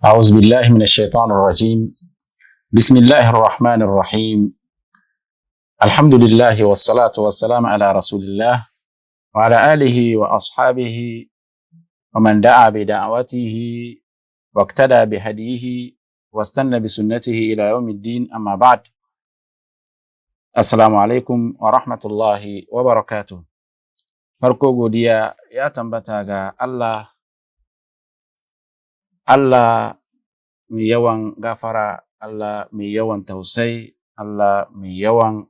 أعوذ بالله من الشيطان الرجيم. بسم الله الرحمن الرحيم. الحمد لله والصلاة والسلام على رسول الله وعلى آله وأصحابه ومن دعا بدعوته واقتدى بهديه واستنى بسنته إلى يوم الدين. أما بعد، السلام عليكم ورحمة الله وبركاته. Farko, godiya ya tambata ga Allah, Allah mai yawan gafara, Allah mai yawan tausai, Allah mai yawan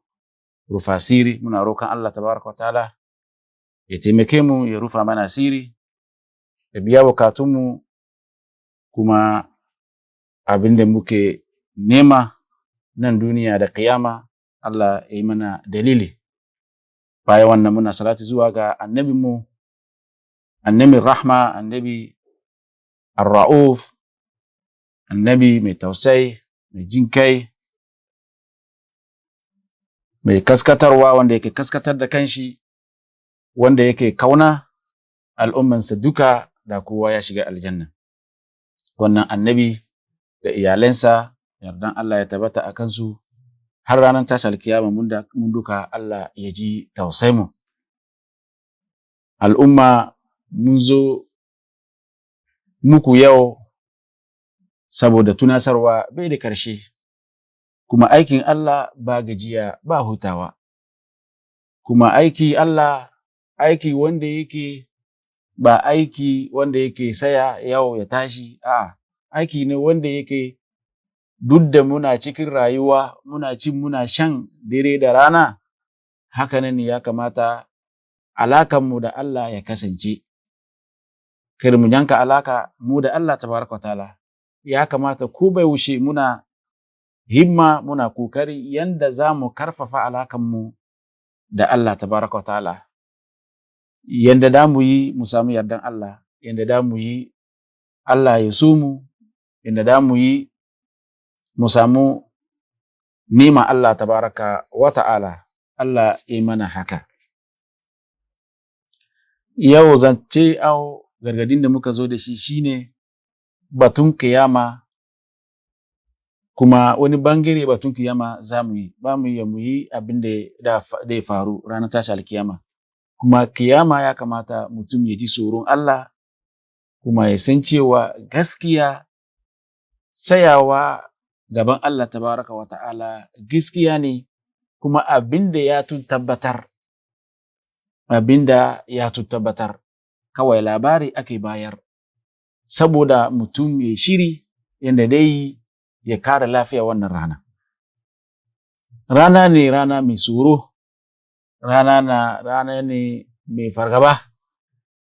rufa asiri. Muna roƙon Allah tabaraka wa ta'ala ya taimake mu, ya rufa mana asiri, ya biya bukatunmu, kuma abin da muke nema nan duniya da kiyama, Allah ya yi mana dalili. Bayan wannan, muna salati zuwa ga annabinmu, annabin rahma, annabi ar-ra'uf, annabi mai tausai, mai jinkai, mai kaskatarwa, wanda yake kaskatar da kanshi, wanda yake kauna al'ummansa duka da kowa ya shiga aljanna. Wannan annabi da iyalansa, yardan Allah ya tabbata a kansu har ranar tashi alkiyama. Mun duka, Allah ya ji tausai mu. Al'umma, mun zo muku yau saboda tunasarwa bai da karshe, kuma aikin Allah ba gajiya ba hutawa, kuma aiki Allah aiki wanda yake ba aiki wanda yake saya yau ya tashi a aiki ne wanda yake duk da muna cikin rayuwa, muna cin, muna shan, dare da rana, haka nan ya kamata alakanmu da Allah ya kasance. Kada mu yanka alaka mu da Allah tabaraka wa ta'ala. Ya kamata ko bai wuce muna himma, muna kokari yanda za mu karfafa alakanmu da Allah tabaraka wa ta'ala, yanda da mu yi mu samu yardan Allah, yanda da mu yi Allah ya so mu, yanda da mu yi mu samu nima Allah tabaraka wa ta'ala. Allah ya mana haka. Yau zance au gargadin da muka zo da shi shine batun kiyama, kuma wani bangare batun kiyama za mu yi, ba mu iya mu yi abin da ya faru ranar tashi alkiyama. Kuma kiyama, ya kamata mutum ya ji tsoron Allah, kuma ya san cewa gaskiya tsayawa gaban Allah tabaraka wa ta'ala gaskiya ne, kuma abin da ya tun tabbatar, abin da ya tun tabbatar, kawai labari ake bayar saboda mutum ya shiri yadda dai ya kare lafiya. Wannan rana, rana ne, rana mai tsoro, rana na rana ne mai fargaba,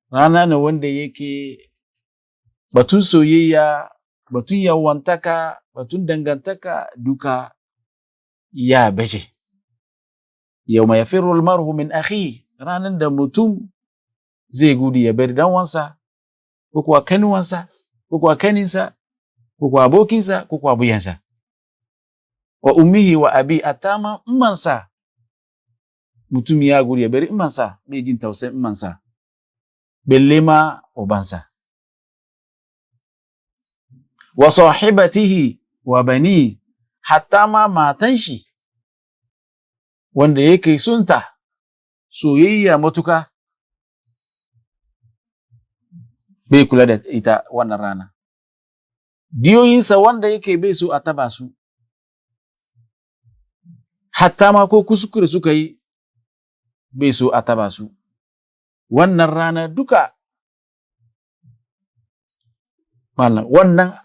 rana ne wanda yake batun soyayya, batun yawantaka, batun dangantaka duka ya baje. Yawma yafirru almar'u min akhi, ranan da mutum zai gudu ya bar danwansa, ko kuwa kanuwansa, ko kuwa kaninsa, ko kuwa abokinsa, ko kuwa buyansa, wa ummihi wa abi, atama ummansa. Mutum ya gudu ya bari ummansa, bai jin tausayin ummansa, belle ma ubansa, wa sahibatihi wa bani, hatta ma matan shi wanda yake sunta soyayya matuka, bai kula da ita wannan rana. Diyoyinsa wanda yake bai so a taba su, hatta ma ko kuskure suka yi, bai so a taba su wannan rana duka. Wannan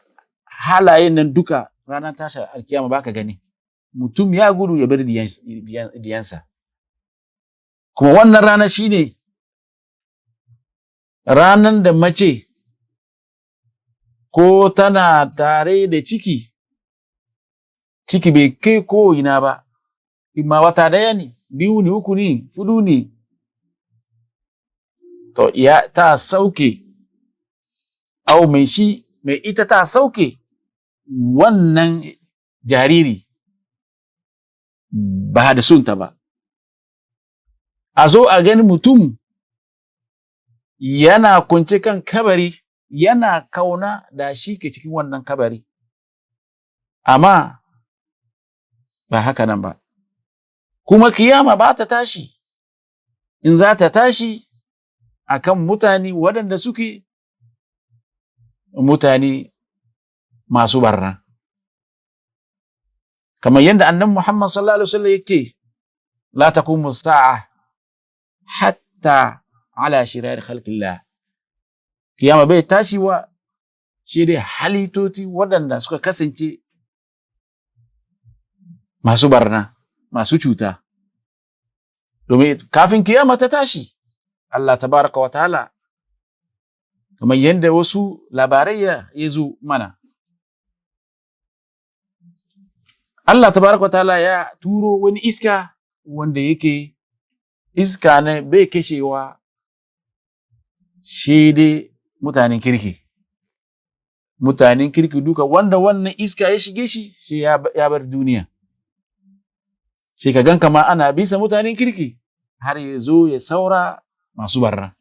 halayen nan duka, ranar tashi alkiyama baka gani mutum ya gudu ya bar diyansa. Kuma wannan rana shine ranan da mace ko tana tare da ciki, ciki bai kai ko ina ba, imma wata daya ne, 2 ne, 3 ne, 4 ne, to ya ta sauke au mai shi mai ita ta sauke wannan jariri ba da sunta ba. A zo a gani mutum yana kwance kan kabari. yana kauna da shi ke cikin wannan kabari. Amma ba haka nan ba. Kuma kiyama ba ta tashi, in za ta tashi akan mutane waɗanda suke mutane masu barna. Kamar yadda annan Muhammad sallallahu alaihi wasallam yake, la taqumu sa'a hatta ala shirar khalqillah. Kiyama bai tashi wa shi dai halitoti waɗanda suka kasance masu barna, masu cuta. Domin kafin kiyama ta tashi, Allah tabaraka wa ta'ala, kamar yadda wasu labarai ya zo mana, Allah tabaraka wa ta'ala ya turo wani iska wanda yake iska ne bai kashewa shi dai mutanen kirki. Mutanen kirki duka wanda wannan iska ya shige shi, shi ya bar duniya. Sai ka gan kama ana bisa mutanen kirki har ya zo ya saura masu barna.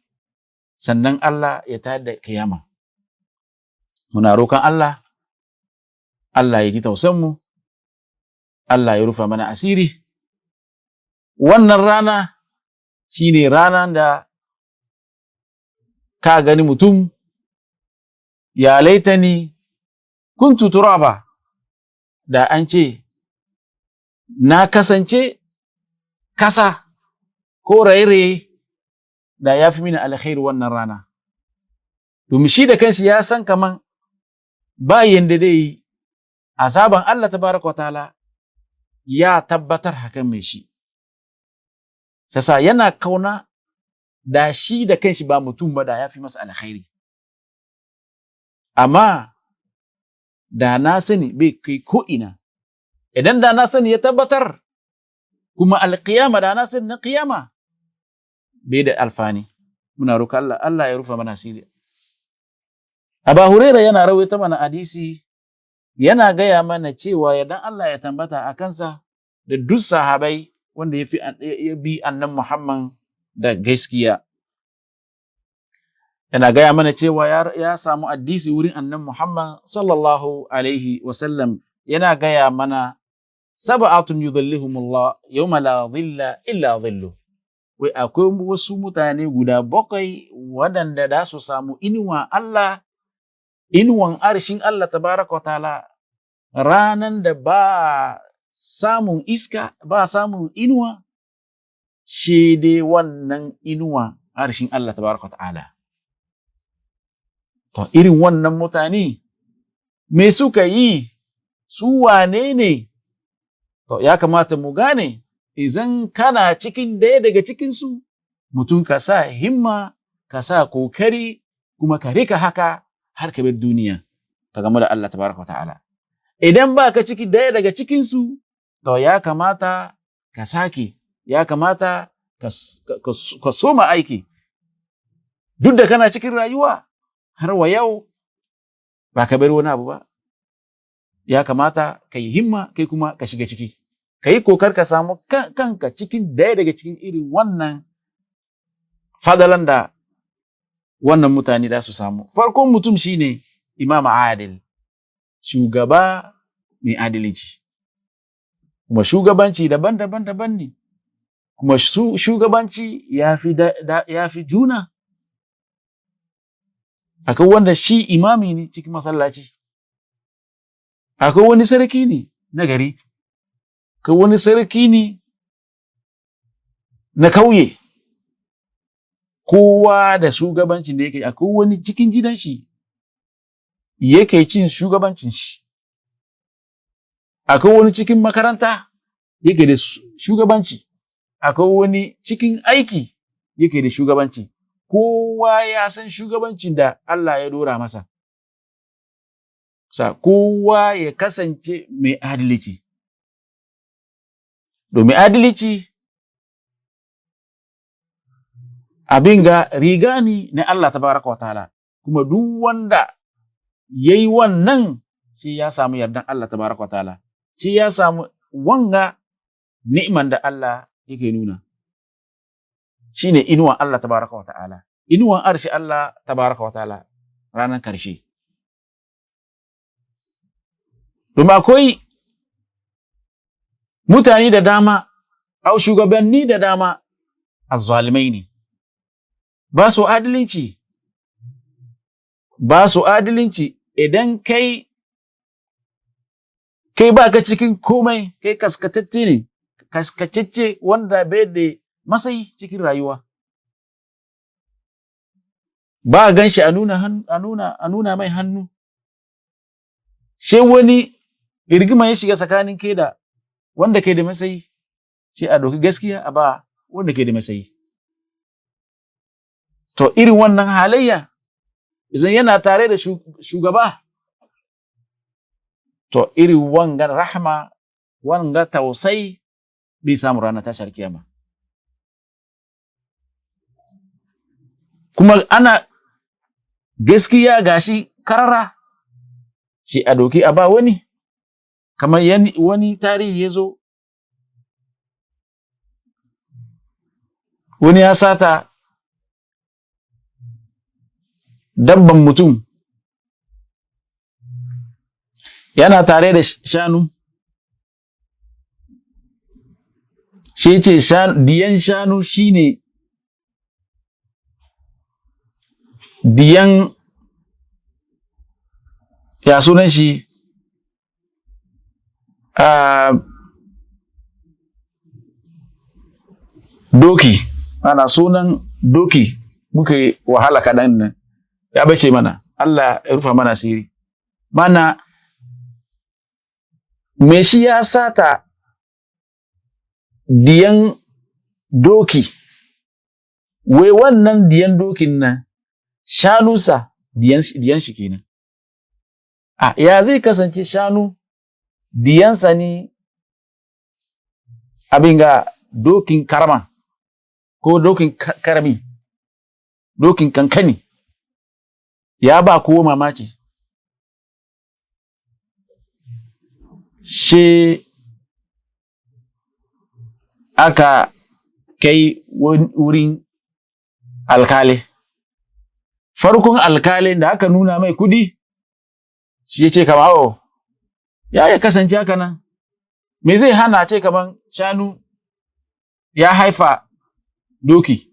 Sannan Allah ya tayar da kiyama. Muna roƙon Allah, Allah ya ji tausanmu, Allah ya rufa mana asiri. Wannan rana shine ranar da ka gani mutum ya laitani kuntu turaba, da an ce na kasance kasa ko raye-raye, da ya fi mini alkhairi wannan rana. Domin shi da kanshi ya san kaman ba yanda dai yi, azaban Allah tabaraka wa ta'ala ya tabbatar hakan mai shi. Sasa yana kauna da shi da kanshi ba mutum ba, da ya fi masa alkhairi. Amma da na sani bai kai ko ina. Idan da na sani ya tabbatar, kuma alkiyama da na sani na kiyama bai da alfani. Muna roƙon Allah, Allah ya rufa mana asiri. Aba Huraira yana rawaita mana hadisi, yana gaya mana cewa idan Allah ya tambata a kansa da duk sahabai wanda ya bi annan Muhammad da gaskiya. Yana gaya mana cewa ya samu hadisi wurin annan Muhammad sallallahu alaihi wasallam, yana gaya mana sab'atun yudhillihumullah yawma la dhilla illa dhillu. Wai akwai wasu mutane guda 7 waɗanda da su samu inuwa Allah, inuwan arshin Allah tabaraka wa ta'ala, ranan da ba samun iska, ba samun inuwa, shi dai wannan inuwa arshin Allah tabaraka wa ta'ala. To irin wannan mutane me suka yi, su wane ne? To ya kamata mu gane, idan kana cikin daya daga cikinsu, mutum ka sa himma, ka sa kokari, kuma ka rika haka har ka bar duniya, ka gamu da Allah tabaraka wa ta'ala. Idan ba ka ciki daya daga cikinsu, to ya kamata ka sake, ya kamata ka soma aiki. Duk da kana cikin rayuwa, har wa yau ba ka bar wani abu ba. Ya kamata ka yi himma, kai kuma ka shiga ciki. Ka yi kokar ka samu kanka cikin daya daga cikin irin wannan fadalan da wannan mutane da su samu. Farkon mutum shine Imam Adil, shugaba mai adalci. Kuma shugabanci daban-daban daban ne. Kuma shugabanci ya fi juna. Akwai wanda shi imami ne cikin masallaci. Akwai wani sarki ne na gari. Akwai wani sarki ne na kauye. Kowa da shugabancin da yake, akwai wani cikin gidan shi yake cin shugabancin shi. Akwai wani cikin makaranta yake da shugabanci. Akwai wani cikin aiki yake da shugabanci. Kowa ya san shugabancin da Allah ya dora masa. Sa kowa ya kasance mai adalci. Domin adalci abin ga riga ne na Allah tabaraka wa ta'ala. Kuma duk wanda yayi wannan shi ya samu yardan Allah tabaraka wa ta'ala. Shi ya samu wanga ni'iman da Allah yake nuna. Shine inuwan Allah tabaraka wa ta'ala. Inuwan arshi Allah tabaraka wa ta'ala. ranar karshe. Domin akwai mutane da dama, au shugabanni da dama, azzalimai ne, ba su adalci, ba su adalci. Idan kai ba ka cikin komai, kai kaskatacce ne, kaskatacce wanda bai da matsayi cikin rayuwa. Ba a gan shi a nuna mai hannu. Sai wani rigima ya shiga tsakanin kai da wanda ke da matsayi, sai a ɗauki gaskiya a ba wanda ke da matsayi. To irin wannan halayya, idan yana tare da shugaba, to irin wangan rahma, wanga tausayi bai samu ranar tashar kiyama. Kuma ana gaskiya gashi karara, sai a ɗauki a ba wani, kamar wani tarihi ya zo, wani ya sata dabban mutum, yana tare da shanu, shi ce diyan shanu shine diyan, ya sunan shi, doki, ana sunan doki muke wahala kaɗan nan ya bace mana, Allah ya rufa mana asiri. Mana me shi ya sata diyan doki, wai wannan diyan dokin nan shanunsa diyan shi kenan. A ya zai kasance shanu diyansa ne abin ga dokin karama ko dokin karami, dokin kankani, ya ba kowa mamaki. She aka kai wurin alkali. Farkon alkalin da aka nuna mai kudi, shi ya ce kama, oh, ya kasance haka nan, me zai hana ce kaman shanu ya haifa doki?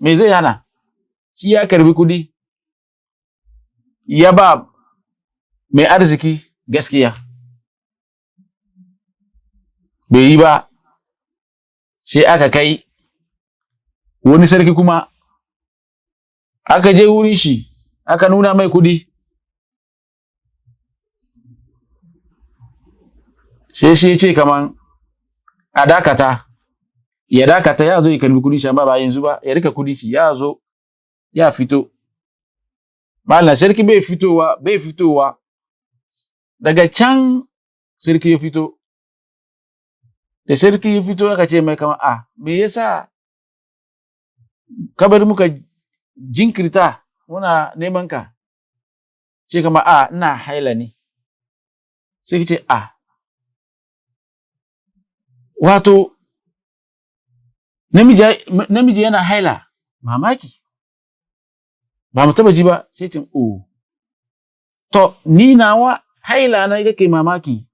Me zai hana? Shi ya karbi kudi, ya ba mai arziki gaskiya. Bai yi ba, sai aka kai wani sarki kuma, aka je wurin shi, aka nuna mai kudi. Sai shi ya ce kaman a dakata, ya dakata, ya zo ya karbi kudi shi, amma ba yanzu ba, ya rika kudi shi, ya zo ya fito. Malam sarki bai fitowa, bai fitowa. Daga can sarki ya fito. Da sarki ya fito aka ce mai kaman, a me yasa ka bari muka jinkirta muna neman ka? Ce kama, a ina haila ne. Sai ce, a wato namiji yana haila, mamaki, ba mu taba ji ba. Sai ce, oh, to ni nawa haila na kake mamaki,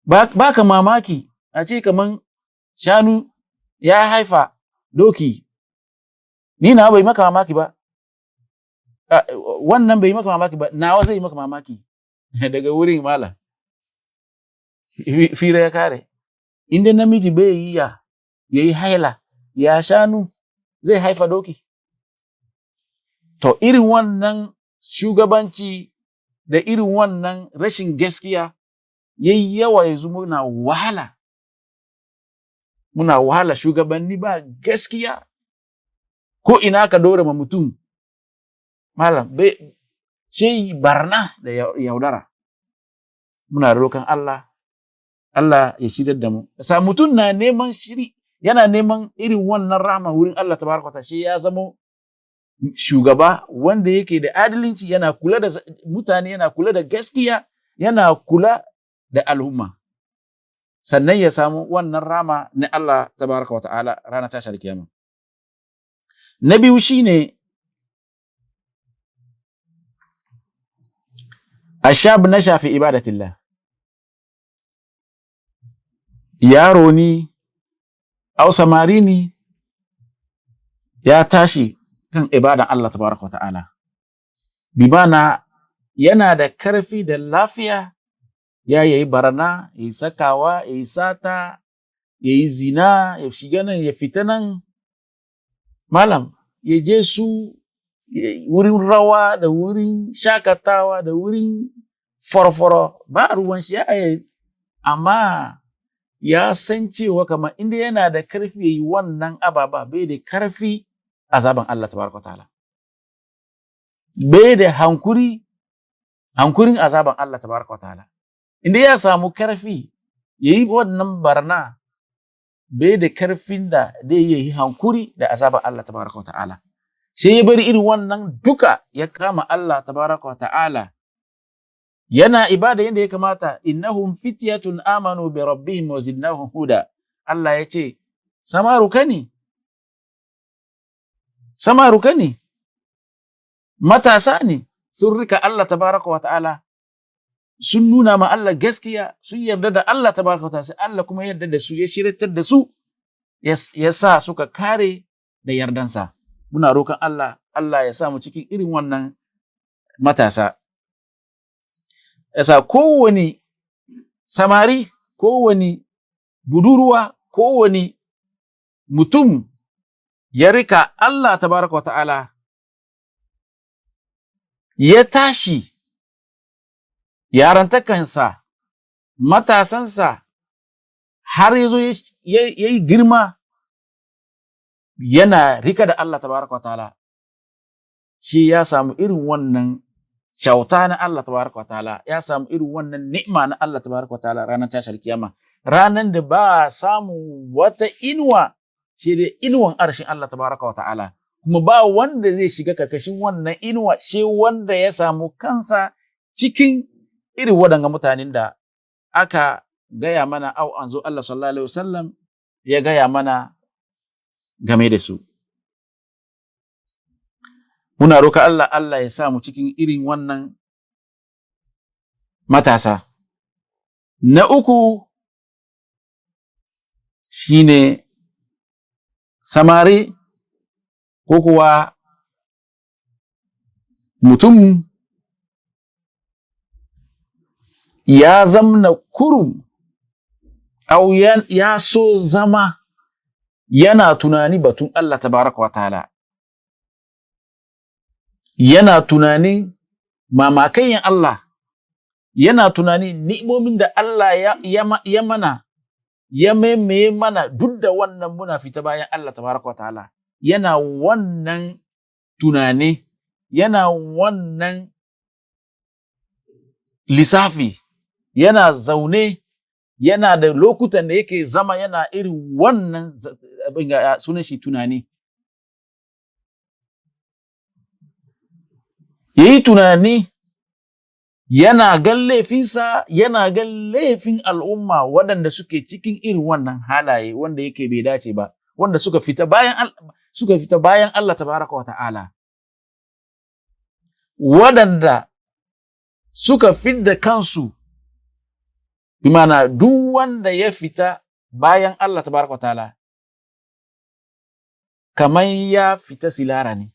ba ka mamaki a ce kaman shanu ya haifa doki, ni nawa bai maka mamaki ba, wannan bai maka mamaki ba, nawa zai maka mamaki. Daga wurin malam fira ya kare. Inda namiji bai yi ya yi haila, ya shanu zai haifa doki? To irin wannan shugabanci da irin wannan rashin gaskiya yayi yawa yanzu, muna wahala. Muna wahala, shugabanni ba gaskiya. Ko ina ka dora ma mutum, malam sai barna da yaudara. Muna roƙon Allah, Allah ya shirar da mu. Sa mutum na neman shiri, yana neman irin wannan rahama wurin Allah tabaraka ta, shi ya zamo shugaba wanda yake da adalci, yana kula da mutane, yana kula da gaskiya, yana kula da al'umma. Sannan ya samu wannan rahama na Allah tabaraka wa ta'ala ranar tashar kiyama. Na biyu shine Ashab nasha fi ibadatillah. Yaro ne, au samari ne, ya tashi kan ibadan Allah tabaraka wa ta'ala. Bimana yana da karfi da lafiya, ya yi barna, ya yi sakawa, ya yi sata, ya yi zina, ya shiga nan, ya fita nan. Malam, ya je su wurin rawa da wurin shakatawa da wurin farfaro, ba ruwan shi ya yi, amma ya san cewa kamar inda yana da karfi ya yi wannan ababa, bai da karfi azaban Allah tabaraka ta'ala. Bai da hankurin azaban Allah tabaraka ta'ala. Inda ya samu karfi ya yi wannan barna, bai da karfin da zai yi hankuri da azaban Allah tabaraka ta'ala. Sai ya bari irin wannan duka, ya kama Allah tabaraka ta'ala. Yana ibada yadda ya kamata. Innahum fityatun amanu bi rabbihim wa zidnahum huda. Allah ya ce samaruka ne, samaruka ne, matasa ne, sun rika Allah tabaraka wa ta'ala, sun nuna ma Allah gaskiya, sun yarda da Allah tabaraka wa ta'ala, sai Allah kuma yarda da su, ya shiratar da su, ya sa suka kare da yardansa. Muna roƙon Allah, Allah ya sa mu cikin irin wannan matasa. Yasa kowane samari, kowane budurwa, kowane mutum ya rika Allah tabaraka wa ta'ala, ya tashi yarantakansa, matasansa, har ya zo ya yi girma yana rika da Allah tabaraka wa ta'ala, shi ya samu irin wannan kyauta na Allah tabaraka wa ta'ala, ya samu irin wannan ni'ima na Allah tabaraka wa ta'ala ranar tashar kiyama, ranar da ba samu wata inuwa sai dai inuwan arshin Allah tabaraka wa ta'ala, kuma ba wanda zai shiga karkashin wannan inuwa sai wanda ya samu kansa cikin irin waɗanga mutanen da aka gaya mana, au an zo Allah sallallahu alaihi wasallam ya gaya mana game da su. Muna roka Allah, Allah ya sa mu cikin irin wannan matasa. Na uku shine samari ko kuwa mutum ya zamna kurum, au ya so zama yana tunani batun Allah tabaraka wa ta'ala, yana tunanin mamakayin Allah, yana tunanin ni'imomin da Allah ya mana, ya maimaye mana, duk da wannan muna fita bayan Allah tabaraka wa ta'ala. Yana wannan tunani, yana wannan lissafi, yana zaune, yana da lokutan da yake zama yana irin wannan abin ga sunan shi tunani. Yayi tunani, yana gan laifinsa, yana gan laifin al'umma waɗanda suke cikin irin wannan halaye wanda yake bai dace ba, wanda suka fita bayan Allah tabaraka wa ta'ala, waɗanda suka fidda kansu, bi ma'ana duk wanda ya fita bayan Allah tabaraka wa ta'ala kamar ya fita silara ne,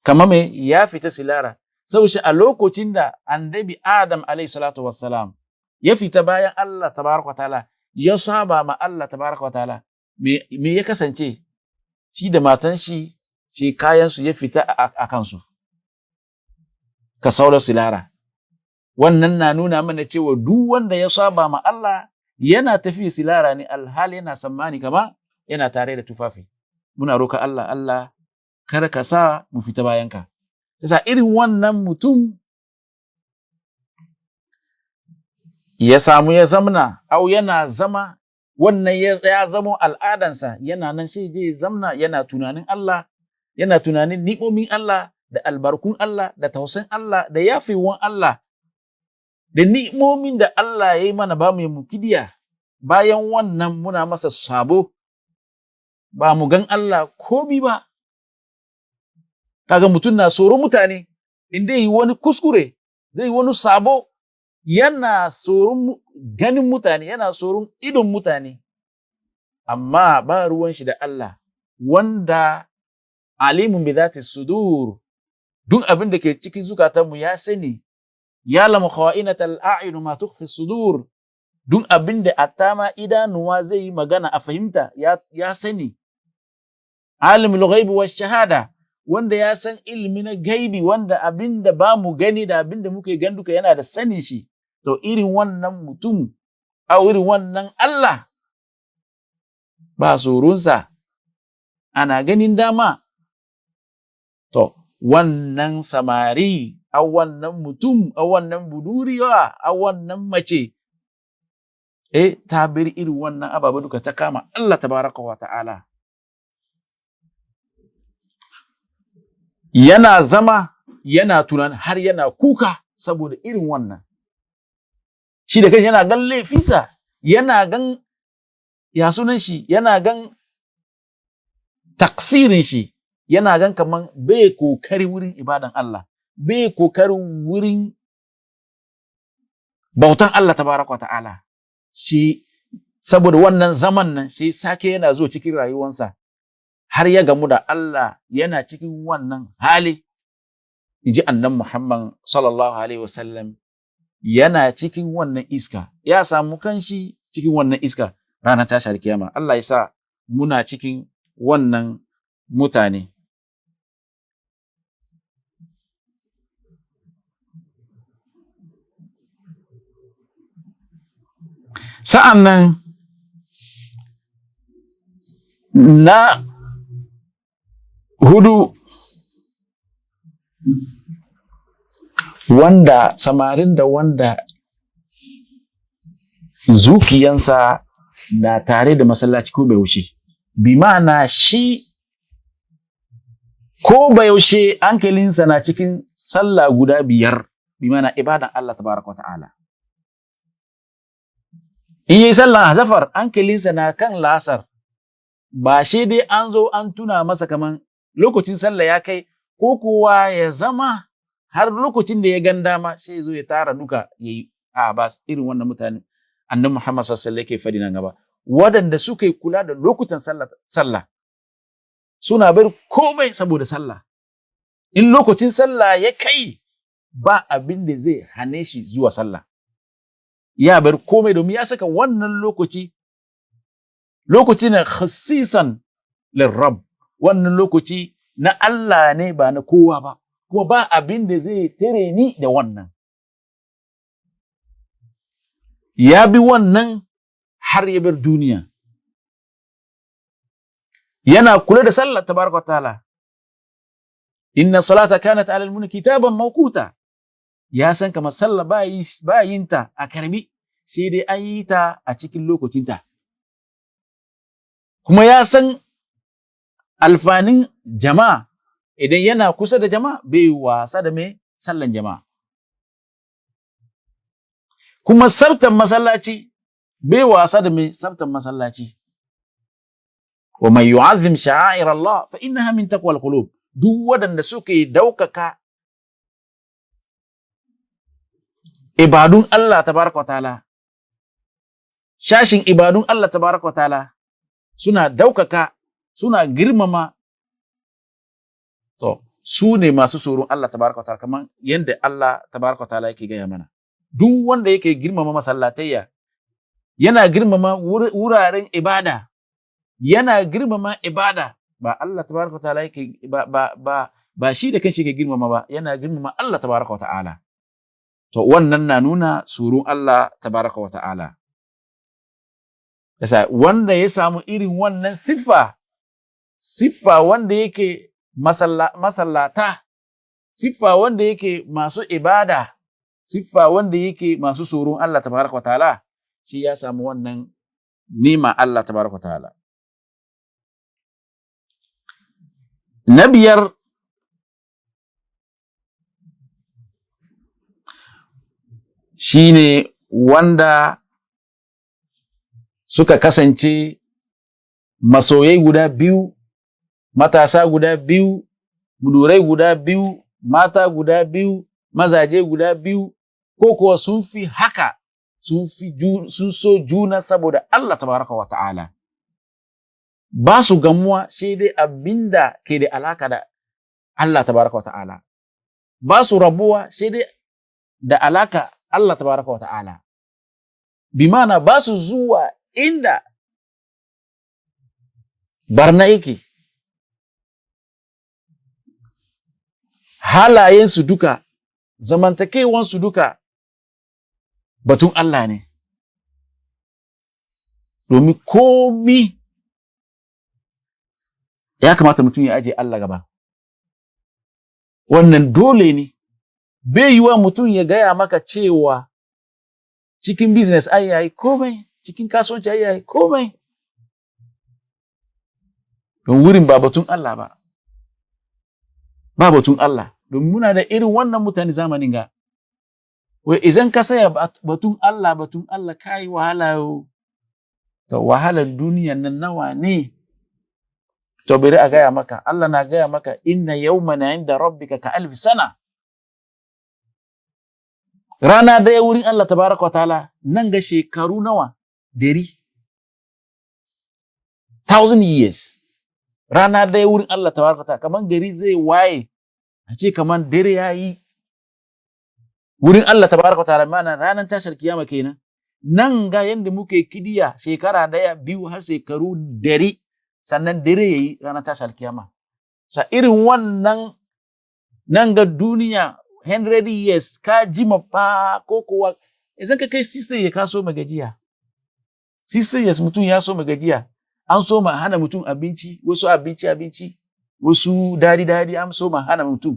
kamar me ya fita silara. Saboda a lokacin da annabi Adam alayhi salatu wassalam ya fita bayan Allah tabaraka wa ta'ala, ya saba ma Allah tabaraka wa ta'ala, me ya kasance? Shi da matan shi, shi kayan su ya fita a kansu ka saura silara. Wannan na nuna mana cewa duk wanda ya saba ma Allah yana tafi silara ne, alhali yana tsammani kama yana tare da tufafi. Muna roka Allah, Allah kar ka sa mu fita bayan ka. Sasa irin wannan mutum ya samu ya zamna, au yana zama, wannan ya zamo al'adansa, yana nan sai je zamna yana tunanin Allah, yana tunanin ni'omin Allah da albarkun Allah da tausayin Allah da yafewan Allah da ni'imomin da Allah ya yi mana, ba mu yi mukidiya. Bayan wannan muna masa sabo, ba mu gan Allah komi ba. Kaga mutum na tsoro mutane, In dai yi wani kuskure, zai yi wani sabo, yana tsoron ganin mutane, yana tsoron idon mutane, amma ba ruwan shi da Allah, wanda alimun bi dhati sudur, duk abin da ke cikin zukatanmu ya sani, ya lamu kha'inatal a'yun ma tukhfi sudur, duk abin da atama idanuwa zai yi magana a fahimta ya sani. Alimul ghaibi wash shahada, wanda ya san ilimi na gaibi, wanda abin da ba mu gani da abin da muke gan duka yana da sanin shi. To irin wannan mutum a irin wannan Allah ba tsoronsa, ana ganin dama. To wannan samari, a wannan mutum, a wannan buduriwa, a wannan mace, ta bar irin wannan ababa duka ta kama Allah tabaraka wa ta'ala. Yana zama yana tunan har yana kuka saboda irin wannan. Shi da kai yana gan laifinsa, yana gan ya sunan shi, yana gan taksirin shi, yana gan kaman bai kokari wurin ibadan Allah, bai kokari wurin bautan Allah tabaraka wa ta'ala. Shi saboda wannan zaman nan shi sake yana zuwa cikin rayuwansa har ya gamu da Allah yana cikin wannan hali. Inji annan Muhammad sallallahu alaihi wasallam, yana cikin wannan iska, ya samu kanshi cikin wannan iska ranar tashar kiyama. Allah ya sa muna cikin wannan mutane. Sa'an nan na hudu, wanda samarin da wanda zukiyansa na tare da masallaci ko bai wuce, bi ma'ana shi ko bai wuce hankalinsa na cikin sallah guda 5, bi ma'ana ibadan Allah tabaraka wa ta'ala. In yi sallan azafar hankalinsa na kan lasar, ba shi dai an zo an tuna masa kaman lokacin sallah ya kai, ko kuwa ya zama har lokacin da ya gan dama sai zo ya tara duka ya yi. A ba irin wannan mutane annabi Muhammad sallallahu alaihi wasallam yake fadi nan gaba, waɗanda suka yi kula da lokutan sallah suna bar komai saboda sallah. In lokacin sallah ya kai ba abin da zai hane shi zuwa sallah, ya bar komai domin ya saka wannan lokaci, lokaci na khasisan lirrab, wannan lokaci na Allah ne ba na kowa ba, kuma ba abin da zai tare ni da wannan. Ya bi wannan har ya bar duniya. Yana kula da sallah tabaraka ta'ala. Inna salata kanat alal mu'minina kitaban mawquta. Ya san kamar sallah ba yin ta a karbi, sai dai an yi ta a cikin lokacinta. Kuma ya san alfanin jama'a, idan yana kusa da jama'a bai wasa da mai sallan jama'a. Kuma sabtan masallaci bai wasa da mai sabtan masallaci. Wa man yu'azzim sha'air Allah fa innaha min taqwal qulub. Duk waɗanda suke daukaka ibadun Allah tabaraka wa ta'ala, shashin ibadun Allah tabaraka wa ta'ala suna daukaka, suna girmama, to su ne masu tsoron Allah tabaraka wa ta'ala, kaman yanda Allah tabaraka wa ta'ala yake gaya mana. Duk wanda yake girmama masallatayya, yana girmama wuraren ibada, yana girmama ibada, ba Allah tabaraka wa ta'ala yake ba shi da kanshi yake girmama ba, yana girmama Allah tabaraka wa ta'ala. To wannan na nuna tsoron Allah tabaraka wa ta'ala. Yasa wanda ya samu irin wannan siffa, siffa wanda yake masallata, siffa wanda yake masu ibada, siffa wanda yake masu tsoron Allah tabaraka wa ta'ala, shi ya samu wannan nima Allah tabaraka wa ta'ala. Na biyar, shine wanda suka kasance masoyai guda biyu, matasa guda biyu, budurai guda biyu, mata guda biyu, mazaje guda biyu, ko kuwa sun fi haka, sun so juna saboda Allah tabaraka wa ta'ala. Ba su gamuwa sai dai abinda ke da alaka da Allah tabaraka wa ta'ala. Ba su rabuwa sai dai da alaka Allah tabaraka wa ta'ala. Bi mana ba su zuwa inda barna yake. Halayensu duka, zamantakewansu duka batun Allah ne. Domin komi ya kamata mutum ya aje Allah gaba. Wannan dole ne, bai yiwa mutum ya gaya maka cewa cikin business ai yayi komai, cikin kasuwanci ai yayi komai. Don wurin ba batun Allah ba. Ba batun Allah. Domin muna da irin wannan mutane zamanin ga. Wai idan ka saya batun Allah, batun Allah ka yi wahala yo. To wahalar duniyan nan nawa ne? To bari a gaya maka, Allah na gaya maka inna yawman inda rabbika ka alfi sana. Rana daya wurin Allah tabaraka wa ta'ala nan ga shekaru nawa? 100. 1000 years. Rana daya wurin Allah tabaraka wa ta'ala kaman gari zai waye a ce kaman dare ya yi. Wurin Allah tabaraka wa ta'ala mana ranar tashar kiyama kenan. Nan ga yanda muke kidiya shekara 1, 2 har shekaru 100 sannan dare yayi ranar tashar kiyama. Sa irin wannan nan ga duniya 100 years ka jima fa ko kuwa idan ka kai 60 years ka so magajiya. 60 years mutum ya so magajiya. An so ma hana mutum abinci, wasu abinci abinci, wasu dadi dadi an so ma hana mutum.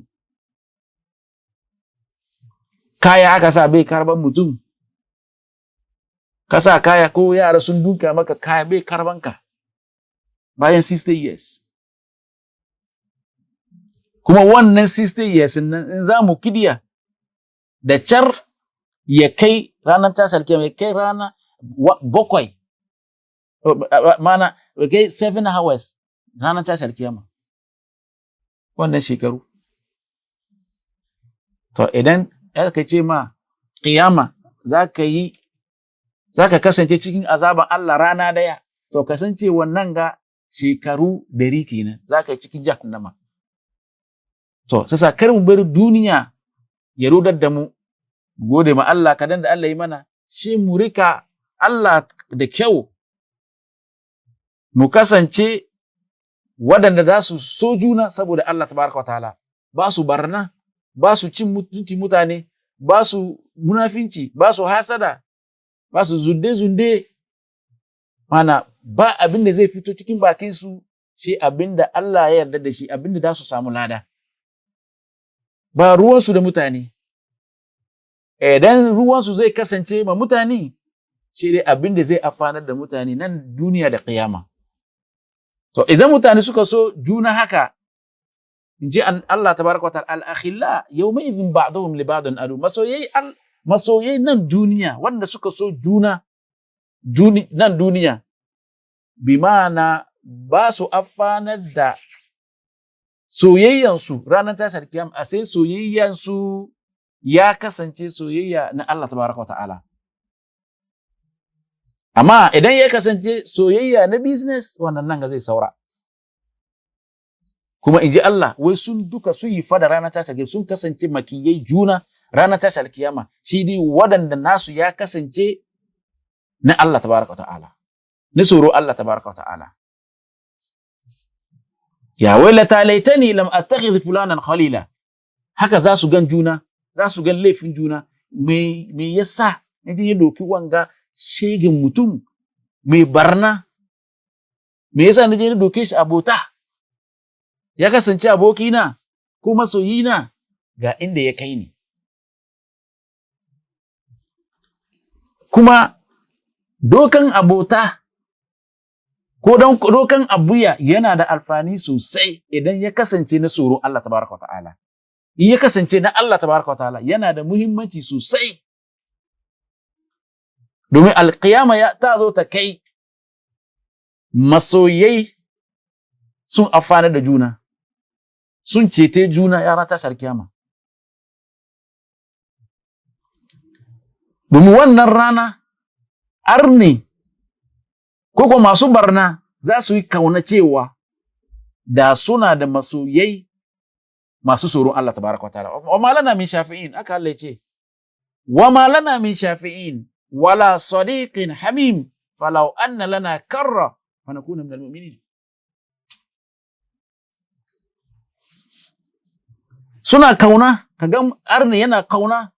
Kaya aka sa bai karban mutum. Ka sa kaya ko yara sun duka maka kaya bai karban ka. Bayan 60 years. Kuma wannan 60 years nan in za mu kidiya da car ya kai ranar tashar kiyama ya kai rana 7, mana ya kai 7 hours ranar tashar kiyama. Wannan shekaru. To idan aka ce ma kiyama za ka kasance cikin azaban Allah rana daya, to kasance wannan ga shekaru 100 kenan za ka yi cikin jahannama. To sasa kar mu bari duniya ya rudar da mu, gode ma Allah kadan da Allah yi mana, sai mu rika Allah da kyau, mu kasance waɗanda za su so juna saboda Allah tabaraka wa ta'ala, ba su barna, ba su cin mutunci mutane, ba su munafinci, ba su hasada, ba su zunde-zunde, mana ba abin da zai fito cikin bakinsu sai abin da Allah ya yarda da shi, abin da za su samu lada. Ba ruwansu da mutane. Idan ruwansu zai kasance ma mutane, sai dai abin da zai amfanar da mutane nan duniya da kiyama. To idan mutane suka so juna haka, in ji Allah tabaraka wa ta'ala, al-akhilla yawma idhin ba'duhum li ba'din adu. Masoyai nan duniya wanda suka so juna nan duniya, bi ma'ana ba su amfanar da soyayyansu ranar tashar kiyama, a sai soyayyansu ya kasance soyayya na Allah tabaraka wa ta'ala. Amma idan ya kasance soyayya na business, wannan nan ga zai saura. Kuma in ji Allah, wai sun duka sun yi fada ranar tashar kiyama, sun kasance makiyai juna ranar tashar kiyama, shi dai waɗanda nasu ya kasance na Allah tabaraka wa ta'ala, na tsoro Allah tabaraka wa ta'ala. Ya wailata laitani lam attakhidh fulanan khalila. Haka za su gan juna, za su gan laifin juna. Me yasa naje ya doki wanga shegin mutum mai barna? Me yasa naje na doke shi abota? Ya kasance abokina ko masoyina, ga inda ya kai ni. Kuma dokan abota ko don dokan abuya yana da alfani sosai idan ya kasance na tsoron Allah tabaraka wa ta'ala. In ya kasance na Allah tabaraka wa ta'ala yana da muhimmanci sosai. Domin alkiyama ya ta zo ta kai masoyai sun amfana da juna. Sun cete juna ya rata kiyama. Domin wannan rana arne ko ko masu barna za su yi kauna cewa da suna da masoyai masu tsoron Allah tabaraka wa ta'ala. Wa ma lana min shafi'in, aka Allah ce. Wa ma lana min shafi'in wala sadiqin hamim falau anna lana karra fa nakuna minal mu'minin. Suna kauna, kaga arne yana kauna,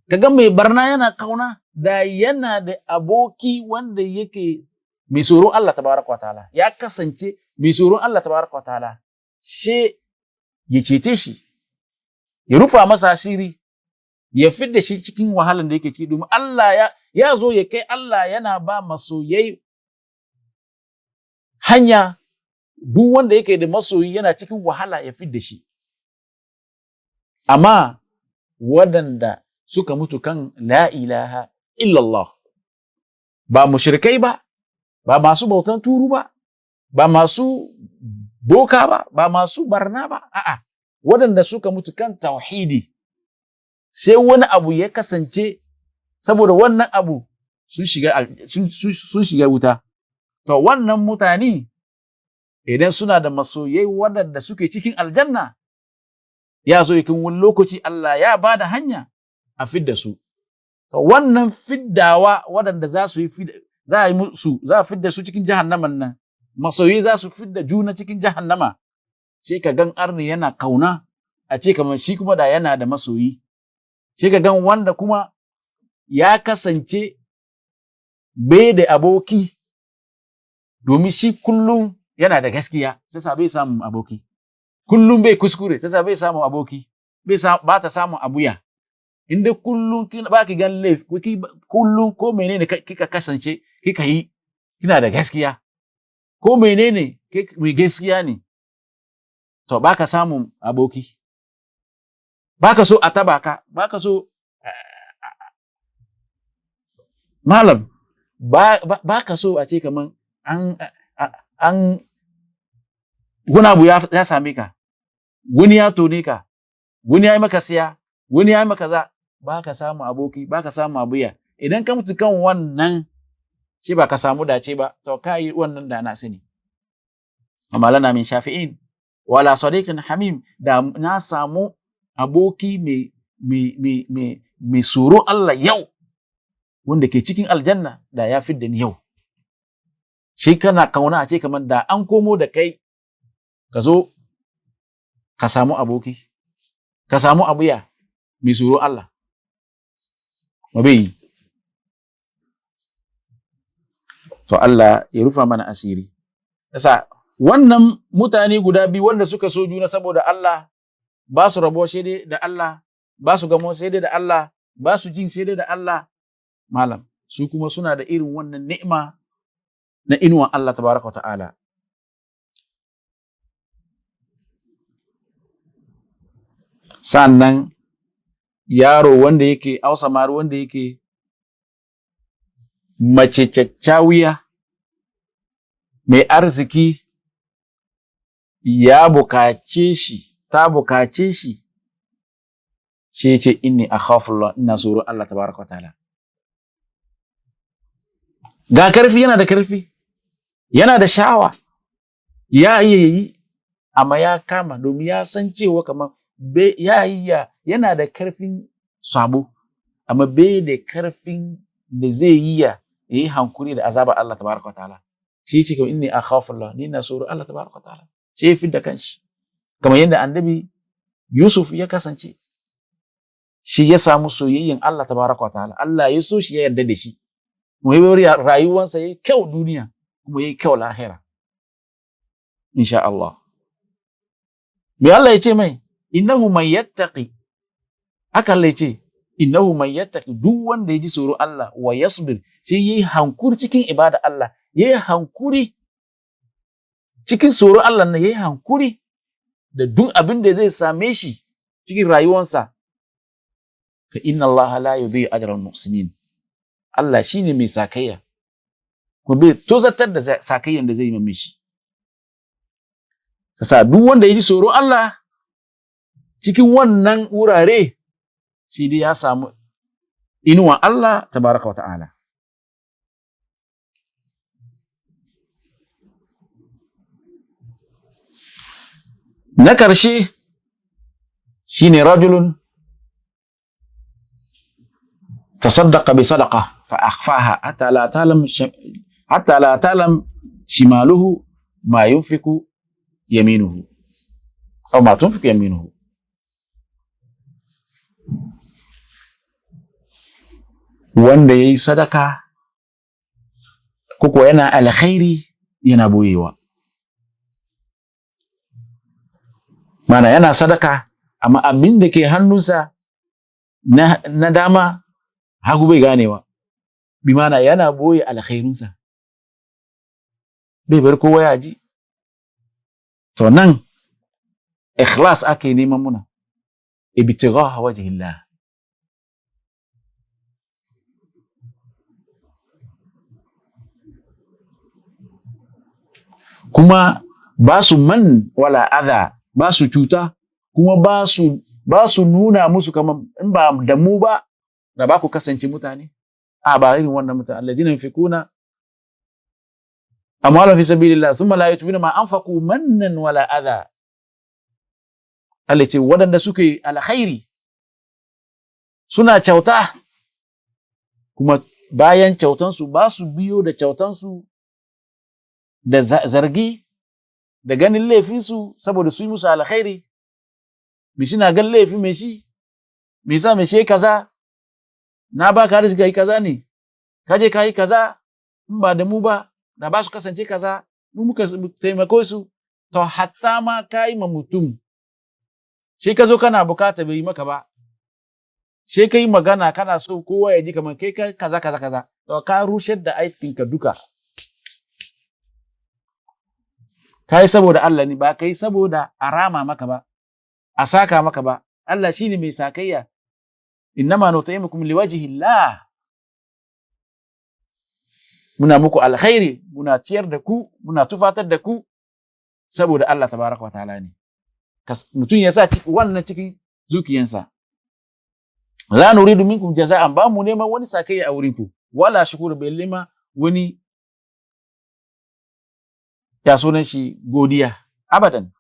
kaga mai barna yana kauna, da yana da aboki wanda yake mai tsoron Allah tabaraka wa ta'ala, ya kasance mai tsoron Allah tabaraka wa ta'ala, she ya cece shi, ya rufa masa asiri, ya fidda shi cikin wahalan da yake ciki, domin Allah ya zo ya kai Allah yana ba masoyai hanya, duk wanda yake da masoyi yana cikin wahala ya fidda shi. Amma waɗanda suka mutu kan la ilaha illallah, ba mushrikai ba, ba masu bautan turu ba, ba masu boka ba, ba masu barna ba, a'a, waɗanda suka mutu kan tauhidi, sai wani abu ya kasance saboda wannan abu sun shiga wuta. To wannan mutane idan suna da masoyai waɗanda suke cikin aljanna, ya zo yakin wani lokaci Allah ya ba da hanya a fidda su. To wannan fiddawa waɗanda za su yi za a yi musu, za a fidda su cikin jahannaman nan, masoyi za su fidda juna cikin jahannama, sai ka gan arni yana kauna a ce kamar shi kuma da yana da masoyi. Sai ka gan wanda kuma ya kasance bai da aboki, domin shi kullum yana da gaskiya, sai sa bai samun aboki. Kullum bai kuskure, sai sa bai samun aboki, bai ba ta samun abuya. Inda kullum ba ki gan laifi, kullum ko menene kika kasance kika yi, kina da gaskiya. Ko menene mai gaskiya ne, to ba ka samun aboki. Ba ka so a taba ka, ba ka so malam, ba ka so a ce kaman an wani abu ya same ka, wani ya tone ka, wani ya yi maka siya, wani ya yi maka za, ba ka samu aboki, ba ka samu abuya. Idan ka mutu kan wannan, sai ba ka samu dace ba, to ka yi wannan da na sani. Amma lana min shafi'in wala sadiqin hamim, da na samu aboki mai tsoron Allah yau, wanda ke cikin aljanna, da ya fidda ni yau. Shi kana kauna a ce kamar da an komo da kai, ka zo ka samu aboki, ka samu abuya mai tsoron Allah. Mabe. To Allah ya rufa mana asiri. Yasa wannan mutane guda biyu wanda suka so juna saboda Allah, ba su rabo sai dai da Allah, ba su gamo sai dai da Allah, ba su jin sai dai da Allah. Malam, su kuma suna da irin wannan ni'ima na inuwan Allah tabaraka wa ta'ala. Sannan yaro wanda yake au samari wanda yake mace caccawiya mai arziki ya bukace shi, ta bukace shi, sai ya ce inni akhafullah, ina tsoron Allah tabaraka wa ta'ala. Ga karfi, yana da karfi, yana da sha'awa, ya iya yi, amma ya kama domin ya san cewa kamar ya iya, yana da karfin sabo, amma bai da karfin da zai iya yi hankuri da azabar Allah tabaraka wa ta'ala. Shi ce kamar inni akhafullah, ni ina tsoron Allah tabaraka wa ta'ala. Sai ya fidda kanshi kamar yadda annabi Yusuf ya kasance, shi ya samu soyayyen Allah tabaraka wa ta'ala. Allah ya so shi, ya yarda da shi, kuma ya rayuwarsa yayi kyau duniya, kuma yayi kyau lahira insha Allah. Me Allah ya ce mai? Innahu man yattaqi, haka Allah ya ce innahu man yattaqi, duk wanda ya ji tsoron Allah wa yasbir, sai yayi hankuri cikin ibada Allah, yayi hankuri cikin tsoron Allah nan, yayi hankuri da duk abin da zai same shi cikin rayuwarsa, fa inna Allah la yudhi'u ajra al-muhsinin. Allah shine mai sakayya, kuma bai tozartar da sakayyan da zai yi mishi. Sasa duk wanda ya ji tsoron Allah cikin wannan wurare, sai dai ya samu inuwan Allah tabaraka wa ta'ala. Na karshe shine rajulun tasaddaqa bi sadaqa fa akhfaha hatta la ta'lam shimaluhu ma yunfiku yaminuhu aw ma tunfiku yaminuhu. Wanda yayi sadaka koko yana alkhairi yana boyewa, mana yana sadaka amma abin da ke hannunsa na dama hagu bai ganewa, bi mana yana boye alkhairinsa, bai bar kowa ya ji. To nan ikhlas ake neman muna, ibtigha wajhillah. Kuma ba su man wala adha, ba su cuta, kuma ba su nuna musu kamar in ba da mu ba da ba ku kasance mutane. A ba irin wannan mutane allazina yunfikuna amwalahum fi sabilillah thumma la yutbina ma anfaqu mannan wala adha. Allah ce waɗanda suke alkhairi suna kyauta, kuma bayan kyautansu ba su biyo da kyautansu da zargi da ganin laifinsu saboda su yi musu alkhairi. Me shi na gan laifi me shi, me sa me shi kaza, na ba ka arziki yi kaza ne, ka je ka yi kaza, in ba da mu ba da ba su kasance kaza, mu muka taimako su. To hatta ma ka yi ma mutum, shi ka zo kana bukata bai yi maka ba, shi ka yi magana kana so kowa ya ji kamar kai kaza kaza kaza, to ka rushe da aikinka duka. Ka yi saboda Allah ne, ba ka yi saboda a rama maka ba, a saka maka ba. Allah shine mai sakayya. Innama nut'imukum liwajhillah. Muna muku alkhairi, muna ciyar da ku, muna tufatar da ku saboda Allah tabaraka wa ta'ala ne. Mutum ya sa wannan cikin zuciyansa. La nuridu minkum jaza'an, ba mu neman wani sakayya a wurinku, wala shukuru, bai lima wani ya sunan shi godiya abadan.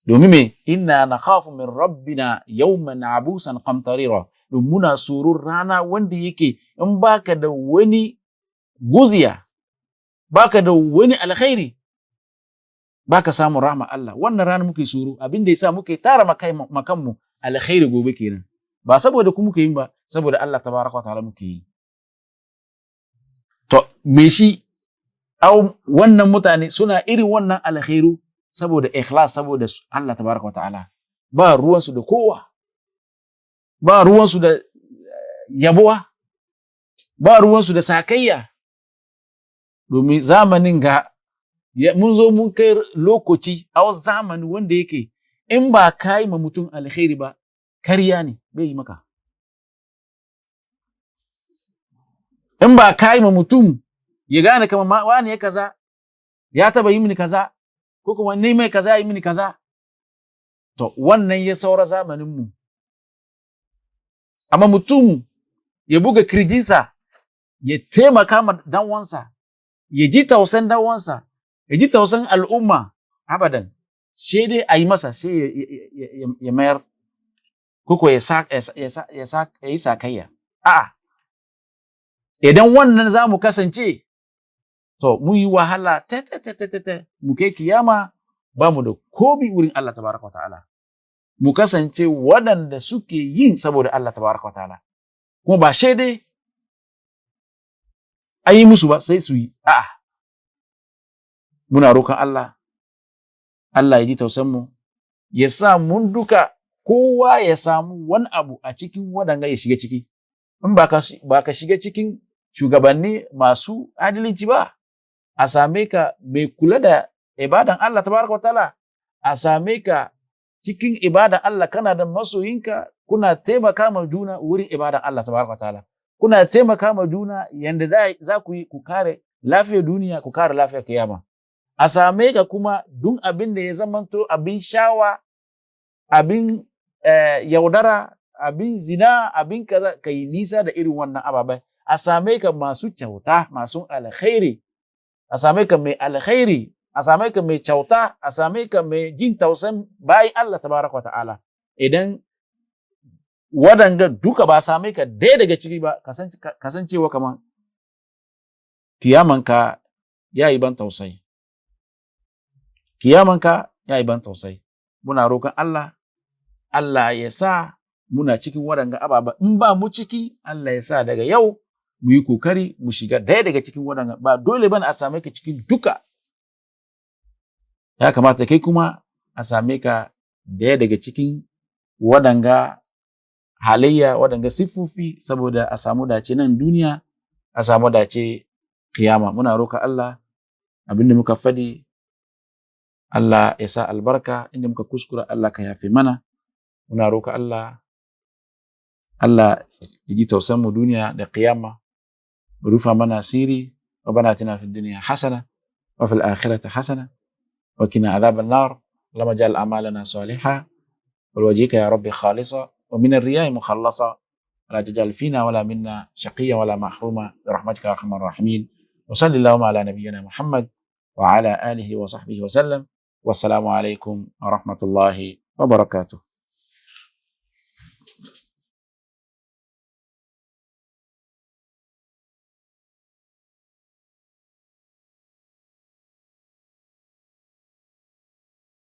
Domin me? Inna nakhafu min rabbina yawman abusan qamtarira. Don muna tsoron rana wanda yake in baka da wani guziya, baka da wani alkhairi, baka samun rahma Allah. Wannan rana muke tsoro, abin da yasa muke tara makanmu alkhairi gobe kenan. Ba saboda ku muke yi ba, saboda Allah tabaraka wa ta'ala muke yi. To me shi au wannan mutane suna irin wannan alkhairu saboda ikhlas, saboda Allah tabaraka wa ta'ala. Ba ruwansu da kowa, ba ruwansu da yabuwa, ba ruwansu da sakayya. Domin zamanin ga mun zo mun kai lokaci a zamani wanda yake in ba ka yi ma mutum alkhairi ba, karya ne bai yi maka. In ba ka yi ma mutum ya gane kamar wani ya kaza, ya taba yi mini kaza, ko kuma ni mai kaza ya yi mini kaza. To wannan ya saura zamaninmu. Amma mutum ya buga kirjinsa, ya taimaka ma danwansa, ya ji tausan danwansa, ya ji tausan al'umma, abadan. Sai dai a yi masa, sai ya mayar, ko ya yi sakayya. A'a, idan wannan za mu kasance, to mu yi wahala ta ta ta ta ta mu kai kiyama ba mu da komi wurin Allah tabaraka wa ta'ala. Mu kasance waɗanda suke yin saboda Allah tabaraka wa ta'ala. Kuma ba sai dai a yi musu ba sai su yi. A'a, muna roƙon Allah, Allah ya ji tausan mu, ya sa mun duka kowa ya samu wani abu a cikin waɗanga ya shiga ciki. In ba ka shiga cikin shugabanni masu adalci ba, a same ka mai kula da ibadan Allah tabaraka wa ta'ala, a same ka cikin ibadan Allah, kana da masoyinka, kuna taimaka ma juna wurin ibadan Allah tabaraka wa ta'ala, kuna taimaka ma juna yanda za ku yi ku kare lafiyar duniya, ku kare lafiyar kiyama. A same ka kuma duk abin da ya zamanto abin shawa abin yaudara, abin zina, abin kaza, ka yi nisa da irin wannan ababai. A same ka masu kyauta, masu alkhairi, a same ka mai alkhairi, a same ka mai kyauta, a same ka mai jin tausan bayan Allah tabaraka wa ta'ala. Idan waɗanga duka ba same ka daya daga ciki ba, kasancewa kaman kiyamanka ya yi ban tausayi, kiyamanka ya yi ban tausayi. Muna roƙon Allah, Allah ya sa muna cikin waɗanga ababa. In ba mu ciki, Allah ya sa daga yau mu yi kokari mu shiga daya daga cikin waɗanga. Ba dole bane a same ka cikin duka, ya kamata kai kuma a same ka daya daga cikin waɗanga halayya, waɗanga siffofi, saboda a samu dace nan duniya, a samu dace kiyama. Muna roƙa Allah, abinda muka faɗi Allah ya sa albarka, inda muka kuskura Allah ka yafe mana. Muna roƙa Allah, Allah ya ji tausan mu duniya da kiyama, rufa mana asiri. ربنا اتنا في الدنيا حسنه وفي الاخره حسنه وقنا عذاب النار. اللهم اجعل اعمالنا صالحه ولوجهك يا رب خالصه ومن الرياء مخلصه، ولا تجعل فينا ولا منا شقيا ولا محروما، برحمتك يا ارحم الراحمين. وصل اللهم على نبينا محمد وعلى اله وصحبه وسلم، والسلام عليكم ورحمه الله وبركاته.